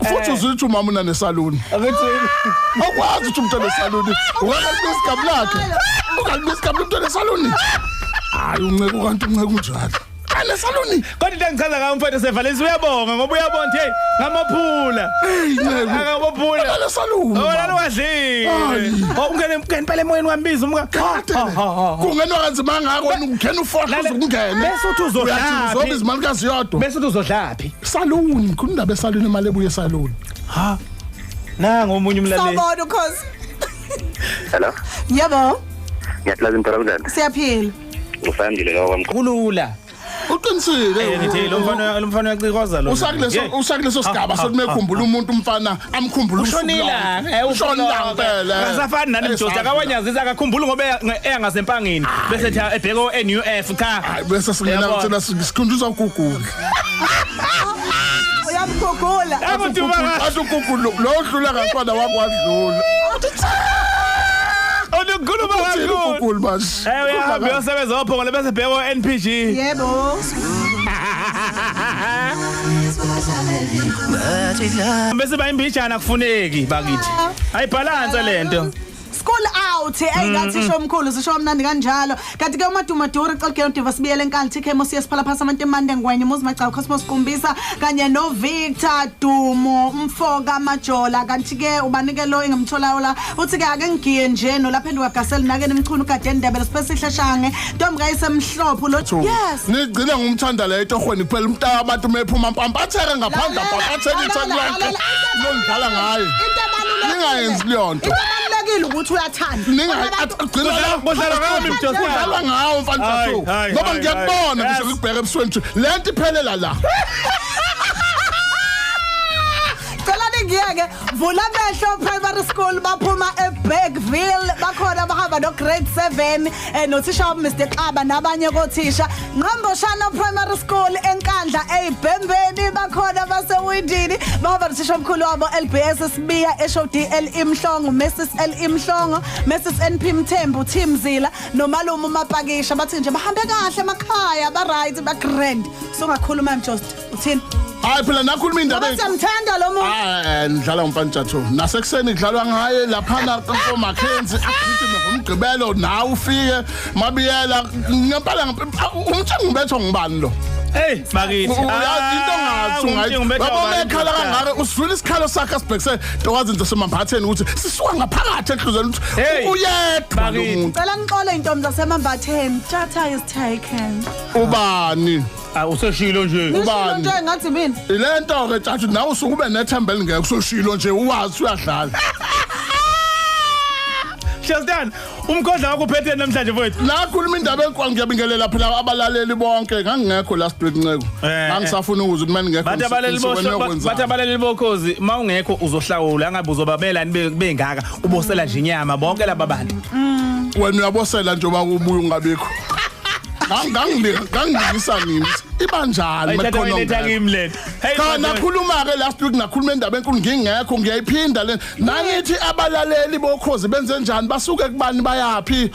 Futhi uzithi umama una nesaluni. Akuthi Awukwazi ukuthi umuntu onesaluni ungalibiza igama lakhe. Ungalibiza igama lomuntu onesaluni. Hayi, unceke kanti unceke unjalo. Anesaluni. Kodwa into engichaza ngayo, mfowethu, sevalelisa, uyabonga ngoba uyabona ukuthi hey, ngamaphula. Hey, nceke. Akabophula. Anesaluni. Oh, lalo wadlile. Hayi. Oh, ungene ungene impela emoyeni, wambiza umka. Kade kungenwa kanzima ngako, wena ungena ufohle uze ungene. Bese uthi uzodlaphi? Uyathi uzoba izimalukazi yodwa. Bese uthi uzodlaphi? Saluni, khona indaba esaluni, imali ebuye esaluni. Ha. Nangu omunye umlaleli. Sawubona, ukhosi. Hello. Yebo. Ngiyaphila, Zimphela, kunjani? Siyaphila. Usandile lo kwamkhulu. Kulula. Uqinisile. Eh, ngithi lo mfana uyacikoza lo. Usakuleso Hey. usakuleso sigaba sokuthi mekhumbula umuntu umfana amkhumbula. Ushonile. Ushonile ngempela. Akasafani nani mjozi, akawanyazisa, akakhumbuli ngoba eya ngasempangeni bese ethi ebheka o-NUF, cha. Hayi, bese singena Uyabona. kuthina sikhunjuzwa uGoogle. Uyamgugula. Akuduma. Athi uGoogle lo odlula ngakhona wakwadlula. Unokukhuluma Uthini kakhulu. uGoogle manje? Eh, uyahamba uyosebenza ophongolo bese ebheka o-NPG. Yebo. Bese bayimbijana, kufuneki bakithi. Ayibalance lento. School out engathi sho omkhulu sisho kamnandi kanjalo. Kanti ke uMadumaduri Xolgeno Diva sibiyele enkali TK Mosiya siphala phansi amantimande Ngwenye Muzi Macawu Cosmos Kumbisa kanye no Victor Dumo umfoka Majola. Kanti ke ubanike lo engimtholayo la, uthi ke ake ngigiye nje nolaphenduka Gasel nake nimchunu kade ndebele sipesihle shange ntombi kayisemhlophe lo, yes. Nigcina ngumthanda la etohweni kuphela umntaka abantu mephuma mpampatheke ngaphandle, mpampatheke ithaki lakhe londlala ngaye. Into ebalulekile. Ningayenzi leyo nto. Into ebalulekile ukuthi uyathanda. Ningagcina la. Kudlala ngami, Mjosi. Kudlalwa ngawo, mfana. Hayi, Mjathu, hayi, ngoba hayi, ngiyakubona hayi. ngisho ngikubheka ebusweni nje, le nto iphelela la. Cela ningiyeke vula amehlo primary school, baphuma eBergville, bakhona bahamba no grade 7 nothisha wabo Mr Xaba nabanye kothisha. Nqamboshana primary school eNkandla eyiBhembeni, bakhona basewindini, bahamba nothisha omkhulu wabo LBS Sibiya HOD L Imhlongo, Mrs L Imhlongo, Mrs NP Mthembu, Team Zila nomalume uMapakisha, bathi nje bahambe kahle emakhaya, ba right, ba grand. So ngakhuluma, Mjost, uthini? Hayi phela, nakhuluma indaba. Ngoba siyamthanda lo muntu. Ah, ndidlala ngomfana Jathu. Nasekuseni kudlalwa ngaye laphana ko Mackenzie, agijime ngomgqibelo nawe ufike mabiyela ngempela umtshengu ubethwa ngubani lo? Hey, bakithi. Uyazi into ongathi ungayi. Baba mekhala kangaka, usizwile isikhalo sakhe asibhekise ntokazi nje semambatheni ukuthi sisuka ngaphakathi enhlizweni ukuthi Hey, uyedwa lo bakithi. muntu. Cela nixole intombi zasemambatheni. Tjatha is taken. Ubani? Ah, useshilo nje. Nishilo Ubani? nje ngathi mina. Ilento ke Tjathu, nawe usuke ube nethemba elingekho, usoshilo nje uwazi uyadlala. Shastan, umkhodla wakho uphethe namhlanje, mfowethu. Nakhuluma indaba enkulu, ngiyabingelela phela abalaleli bonke. Ngangingekho last week, nceko. Ngangisafuna ukuzwa ukuthi manje ngekho. Bathi abaleli bosho, bathi abaleli bokhozi mawungekho uzohlawula, angabe uzobabelani bengaka ubosela nje inyama bonke laba bantu. Wena uyabosela nje uba ubuye ungabikho. Ngangilingisa nini ibanjani Ayithatha mekhono. wayiletha kimi lento. Hey, Cha, madoda. nakhuluma ke last week, nakhuluma indaba enkulu ngingekho, ngiyayiphinda le. Nangithi abalaleli bokhozi benze njani, basuke kubani bayaphi,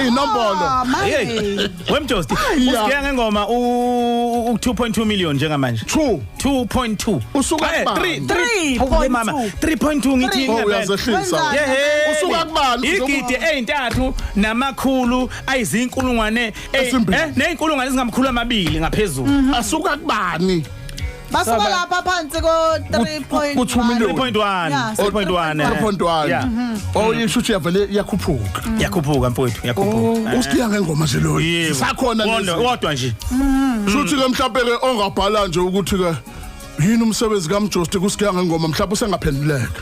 inombolo. Ah, Hey, manje. wemjosti, usigiya ngengoma u 2.2 million njengamanje. 2 2.2. Usuka kubani? 3 3 3.2. mama, 3.2 ngithi Oh, ngempela. uyazehlisa. Wenzani? Yehhe. Usuka kubani? Igidi eyintathu namakhulu ayizinkulungwane Ezimbili. neyinkulungwane ezingamakhulu amabili ngaphezulu. Asuka kubani? Basuka lapha phansi ko 3.1. Ku 2 million. 3.1. Yeah, 3.1. 3.1. Yeah. Oh, yisho ukuthi yavele iyakhuphuka. Yakhuphuka, mfowethu, yakhuphuka. Usigiya ngengoma nje lo. Yebo. Sakhona Wodwa lezi. wodwa nje. Shuthi ke mhlawumbe ke ongabhala nje ukuthi ke yini umsebenzi kaMjosti kusigiya ngengoma, mhlawumbe usengaphenduleka.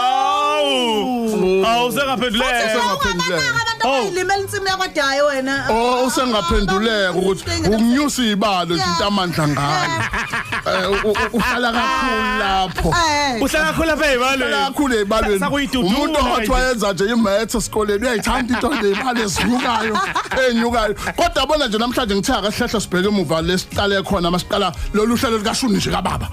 Awu. Awu, sengaphenduleka. Usengaphenduleka. Abantu abayilimela insimi yakwadayo wena. Oh, usengaphenduleka ukuthi ukunyusa izibalo nje into amandla ngayo. Uhlala kakhulu lapho. Uhlala kakhulu lapha ezibalweni. Uhlala kakhulu ezibalweni. Sakuyidudula Umuntu owathi nje. wayenza nje imaths esikoleni, uyayithanda into nje imali ezinyukayo, enyukayo. Kodwa bona nje namhlanje ngithe akasihlahla sibheke emuva lesiqale khona masiqala lolu hlelo likashuni nje kababa.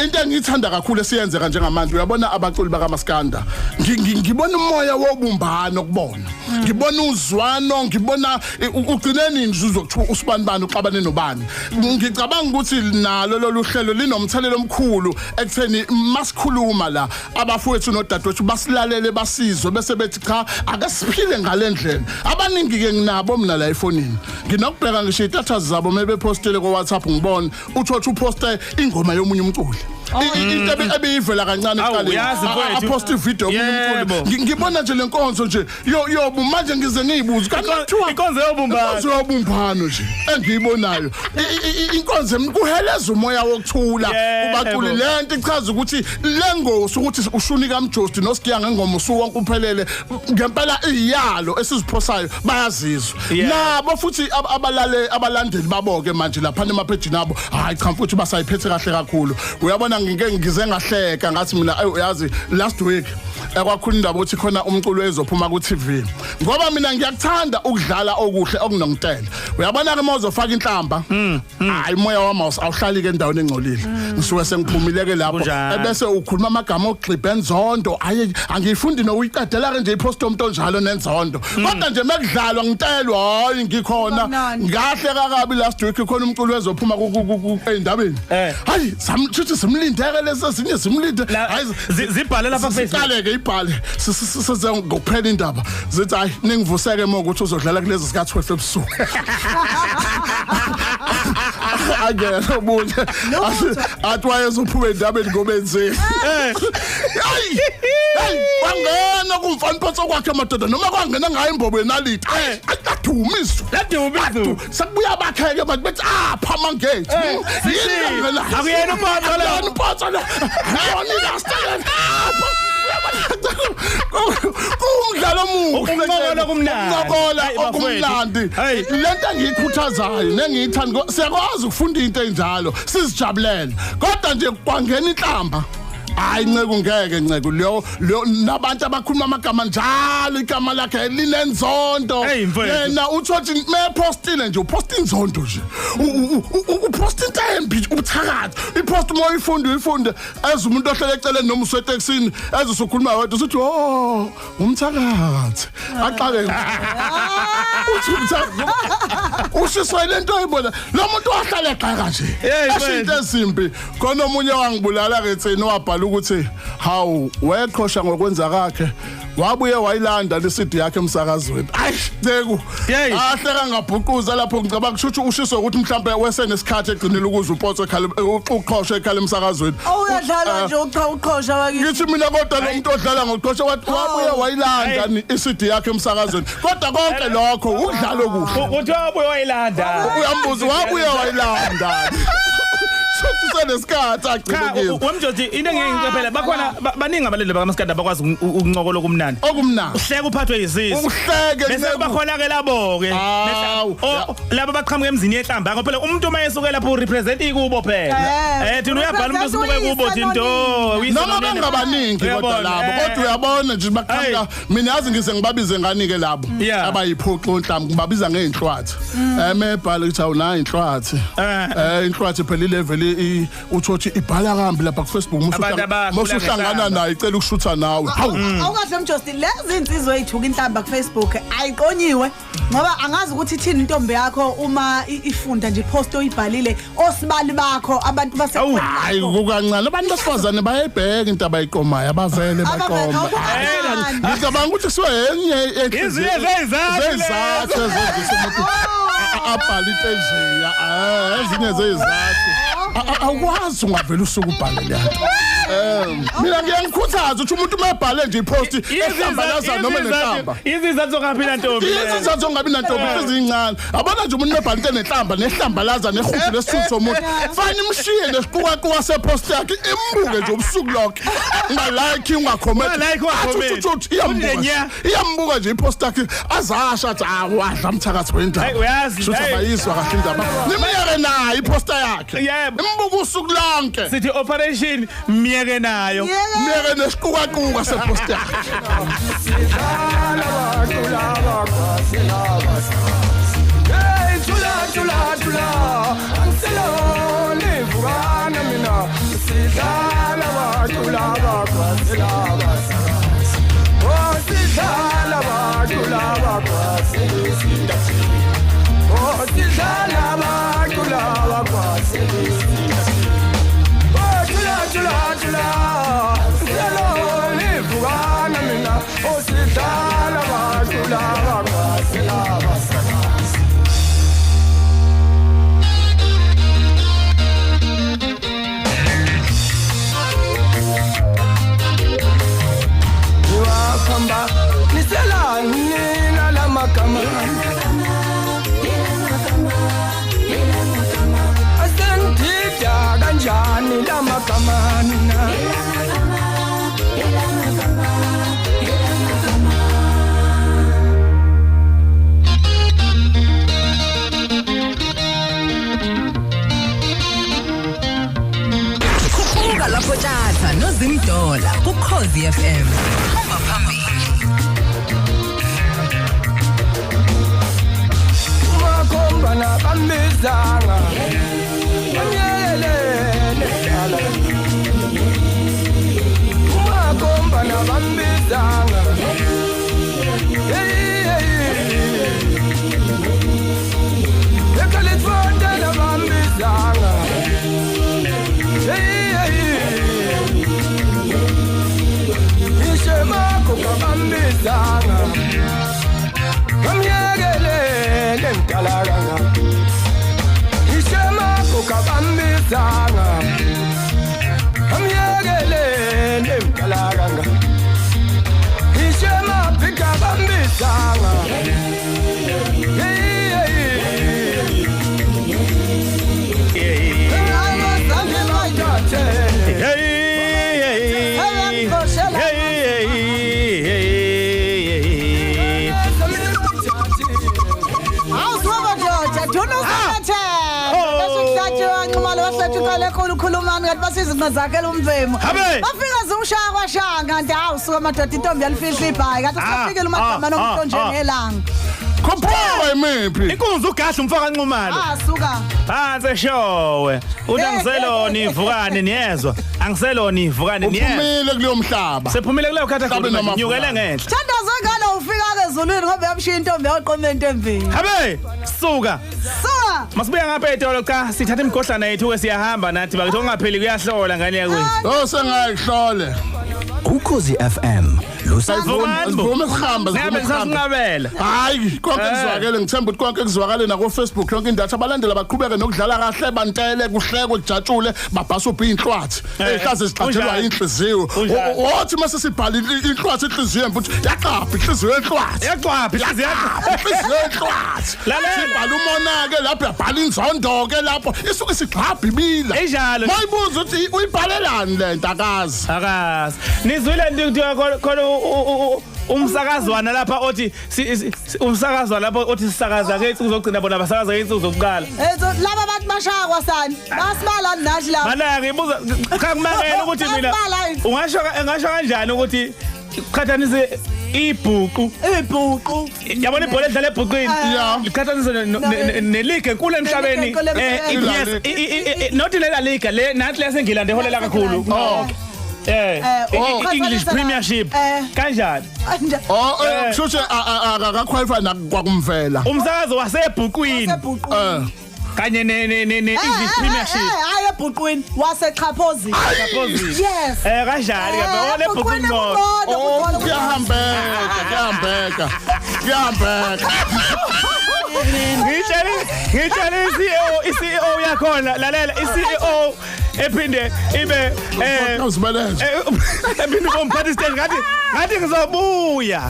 Into engiyithanda kakhulu esiyenzeka njengamanje, uyabona abaculi bakaMaskanda, ngibona umoya wobumbano kubona. Ngibona uzwano, ngibona ugcine nini uzokuthiwa usibani bani uxabane nobani. Ngicabanga ukuthi nalo lolu hlelo linomthelelo omkhulu ekutheni masikhuluma la abafowethu nodadewethu basilalele, basizwe, bese bethi cha, ake siphile ngalendlela. Abaningi ke nginabo mina la efonini, nginokubheka ngisho i-status zabo mebepostile ko WhatsApp, ngibone uthothi uposte ingoma yomunye umculi, into ebiyivela kancane Awu, ekuqaleni. uyazi mfowethu. Aposte video yomunye umculi. Ngibona nje lenkonzo nje yobu manje, ngize ngiyibuze kanti kuthiwa Inkonzo yobumbano. Inkonzo yobumbano nje engiyibonayo. Inkonzo kuheleza umoya wokuthula kubaculi. Lento ichaza ukuthi lengosi ukuthi ushuni kaMjosti noSigiya ngengoma usuku wonke uphelele ngempela, iyalo esiziphosayo bayazizwa nabo futhi abalale abalandeli babo ke manje lapha emaphejini abo. Hayi cha mfuthu, basayiphethe kahle kakhulu. Uyabona, ngike ngize ngahleka ngathi mina, ayi uyazi, last week ekwakhulu indaba ukuthi khona umculo ezophuma ku TV, ngoba mina ngiyakuthanda ukudlala okuhle okunontela. Uyabona ke, mawuzofaka inhlamba, hayi, umoya wami awuhlali ke endaweni engcolile, ngisuke sengiphumile ke lapho. Kunjalo. Ebese ukhuluma amagama okugxibha enzondo, hayi, angiyifundi nokuyiqedela ke nje ipost yomuntu onjalo nenzondo. Kodwa nje mekudlalwa ngitelwa, hayi, ngikhona. Kamnandi. Ngahleka kabi last week, khona umculo ezophuma ey'ndabeni. Hayi, samthuthi simlindeke lesi esinye simlinde. Hayi, Zibhale lapha ku Facebook. Siqale ke ibhale size ngokuphela indaba, zithi hayi, ningivuseke uma ukuthi uzodlala kulezi sika 12 ebusuku. Angena omunye athi wayezophuma endabeni ngobenzeni. Hayi hey, kwangena kumfana photso kwakhe madoda, noma kwangena ngayo imbobo yenaliti, laduma izulu. Laduma izulu. Sekubuya bakheke manje bethi apha amangethi. Sisi. Akuyena uPotso lo. Akuyena uPotso lo, akuyona ilast. Kumdlalo omuhle. Ukuncokola kumnandi. Ukuncokola Hayi, bafowethu. okumnandi. Hayi. Lento engiyikhuthazayo nengiyithanda, siyakwazi ukufunda into enjalo sizijabulele, kodwa nje kwangena inhlamba, hayi nceke, ngeke nceke leyo nabantu abakhuluma amagama njalo, igama lakhe linenzondo. Hey, mfowethu. Yena uthothi mepostile nje, uposta inzondo nje, uposta into embi, ubuthakathi. Ipost uma uyifunde uyifunde as umuntu ohlele eceleni noma usetekisini, ezosukhuluma wedwa usuthi, "Oh, umthakathi." Aqale uthi umthakathi, ushiswa lento oyibona lo muntu wahlala egxeka nje, Hey, esho into ezimbi. Khona omunye wangibulala ke tseni, wabhala ukuthi hawu, weqhosha ngokwenza kwakhe, wabuye wayilanda lesidi yakhe emsakazweni. Ayi Nceku, ahleka ngabhuquza lapho. Ngicabanga kusho ushiswe ukuthi mhlambe wesenesikhathi egcinile ukuze uPotso ekhala, uqhosha ekhala emsakazweni. Oh, uyadlala nje, ucha uqhosha wakithi. Ngithi mina, kodwa lo muntu odlala ngokuqhosha wathi wabuye wayilanda iCD yakhe emsakazweni, kodwa konke lokho ukudlala okuhle. Uthi wabuye wayilanda. Uyambuza, wabuye wayilanda, futhi senesikhathi agcine Cha, kizo. Wemjoti, into engeke ngiqaphela, bakhona baningi abaleli bakaMaskandi abakwazi ukuncokola okumnandi. Okumnandi. Uhleke uphathwe yisisu. Uhleke. Bese Nceku. kuba khona ke labo ke. Awu, Laba baqhamuka emzini yehlamba, ngoba phela umuntu uma esuke lapho urepresent ikubo phela. Thina uyabhala umuntu Represent osuke kubo uyise thina do. nonina. Uyise Noma nonina. bengabaningi kodwa Uyabona, labo, kodwa uyabona nje baqhamuka, mina yazi ngize ngibabize ngani ke labo abayiphuxa unhlamvu, ngibabiza ngeyinhlwathi. Mebhala ukuthi awunayo inhlwathi. Inhlwathi phela ilevel uthothi ibhala kambi lapha ku Facebook. Abantu abakhula Musuhlangana ngehlamba. naye icela ukushutha nawe, hawu. Awukahle Mjosti, lezi insizwe ezithuka inhlamba ku Facebook ayiqonyiwe, ngoba angazi ukuthi ithini intombi yakho uma ifunda nje ipost oyibhalile, osibali bakho, abantu base Awu, Hayi, kukancane, abantu besifazane bayayibheka into abayiqomayo, abavele Abavele, baqoma. awukukancane. Ngicabanga ukuthi kusuke enye Ezinye zeyizathu zeyizathu ezenzisa umuntu abhale into enjeya. Ezinye zeyizathu. Awukwazi ungavela usuku ubhale le nto. Mina ngiyangikhuthaza ukuthi umuntu uma ebhale nje ipost ehlambalaza noma nenhlamba, Izizathu zokungaphila ntombi. Izizathu zongabi nantombi ezincane. Abona nje umuntu ebhale into enenhlamba nehlambalaza nehuthu lesithunzi somuntu, fane imshiye nesiqukaquka sepost yakhe, imbuke nje ubusuku lonke, ungalike, ungacomment. Ungalike, ungacomment. Uthi iyambuka. Uthi nya. Iyambuka nje ipost yakhe, azasha athi awadla mthakathi wendaba. Hey, uyazi, Shuthi hey. abayizwa kahle indaba, nimyeke naye iposta yakhe. Imbuka usuku lonke. Sithi operation miyeke nayo. Myeke nesiqukaquka sepost yakhe. Sidlala bacula bakwasela basazi. Hey, thula thula thula, angiseloni vukana mina. Sidlala bacula bakwasela basazi. Oh, sidlala bacula. Hamba niselani nalamagama Asendida kanjani lamagama nina Khuphuka lapho tshatha noZimdola kuKhozi FM. Hamba phambili. Umakhomba nabambizanga Bamyelele dala Umakhomba nabambizanga Hey hey Ekalithonde nabambizanga Hey hey Ishemako kabambizanga Bamyekelele mdala kanga Ishemako kabambizanga Bamyekelele mdala kanga Ishemapika bambizanga Hey hey Hey hey hey hey. Awusuka George, duna usathela. Bese kuhlatshwa nxumalo bahlatshwa iqale ekhulu khulumani kanti basizinqa zakhe lomvemo. Bafika ziwushaya kwashanga kanti awusuka amadoda intombi yalifihla ibhayi kanti usafikile umagama nomntu njengelanga. Khuphuka imiphi? Inkunzi ugadla umfaka Nxumalo. Ah suka. Phansi eshowe. Uthi angiselona ivukane niyezwa. Angiselona ivukane niyezwa. Uphumile kuleyo mhlaba. Sephumile kuleyo category nyukele ngenhla. Thandazo ngalo ufika ke ezulwini ngoba yamshiya intombi yaqoma into emvini. Habe suka. Suka. Masibuya ngapha etolo cha sithatha imigohlana yethu ke siyahamba nathi bakithi ongapheli kuyahlola ngane yakwethu. Oh sengayihlole. Ukhozi FM Lusayivuma sihambe sihambe. Hayi konke kuzwakele ngithemba ukuthi konke kuzwakale na ku Facebook yonke indawo abalandela baqhubeke nokudlala kahle bantele kuhlekwe kujatshule babhasuphe inhlwathi ehlaze ziqhathelwa inhliziyo othi mase sibhala inhlwathi inhliziyo mfuthu yaqapha inhliziyo enhlwathi yaqapha inhliziyo inhliziyo enhlwathi sibhala umonake lapho yabhala inzondo ke lapho isuke sigxabha ibila enjalo mayibuza ukuthi uyibhalelani lento akazi akazi nizwile into khona umsakazwana lapha othi umsakazwana lapho othi sisakaza ke uzogcina bona basakaza ke uzokuqala laba abantu bashaya kwasani basibala nathi lapha mana ngibuza cha kumangela ukuthi mina ungasho kanjani ukuthi qhathanise ibhuqu yabona ibhola edlala ebhuqini liqhathanise ne league enkulu emhlabeni yes not le league le nathi leSengilandi eholela kakhulu English Premiership kanjani oh kusho akaqualify nakwakumvela umsakazo wasebhuqwini kanye ne English Premiership hayi ebhuqwini waseXhaphozini yes kanjani ke ole ebhuqwini kuyahambeka ngitshela i-CEO yakhona lalela i-CEO ephinde ibe ephinde umphathi stage ngathi ngizobuya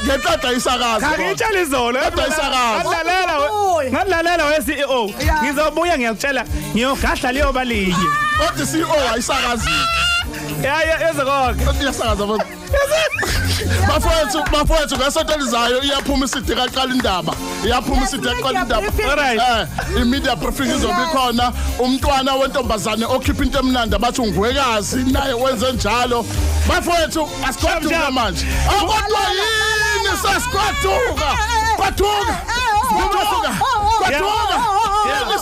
ngeqeda isakazo ngitshela izolo ngalalela we CEO ngizobuya ngiyakutshela ngiyogadla leyo balinye kodwa CEO ayisakazi ya yeza konke iyasakaza bafowethu ngesonto elizayo iyaphuma isidi kaqala indaba Alright i-media briefing izobe ikhona umntwana wentombazane okhipha into emnandi abathi ungwekazi naye wenze njalo bafowethu asikwathuka manje akodwa yini sasikwathuka kwathuka yini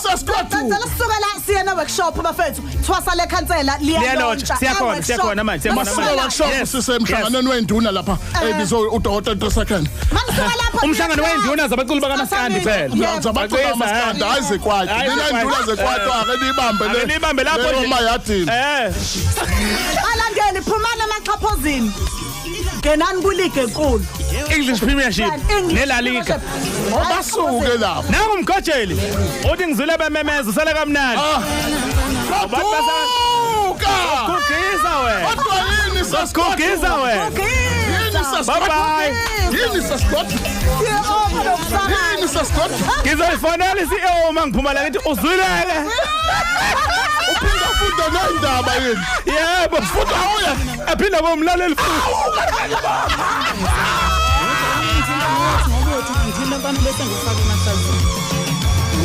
sasikwathuka sisuka la siya na workshop bafethu thwasa le khansela liyalontsha siyakhona manje siyabona manje workshop sisemhlanganweni wenduna lapha ebizwe uDr 3 second manisuka lapha umhlangano wenduna zabaculi bakaMaskandi phela zabaculi bakaMaskandi hayi zekwati nina induna zekwati ake nibambe le nibambe lapho nje emayadini alandeli phumana emaxhaphozini ngenani kuleague enkulu English Premiership nela Liga obasuke lapho nangu umgojeli uthi ngizwile bememeza usale kamnandi kwathuka kugisa wena kodwa yini kugisa wena yini Bye bye. Yini sasigodwa? CEO nomsakazo. Yini sasigodwa? Ngizoyifonela i-CEO uma ngiphuma la ngithi uzwileke. Uphinda funda nendaba yini? Yebo, Futhi awuya. Aphinda bomlaleli futhi. Ngoba uyothi ngithini mfana bese ngifaka emahlazini.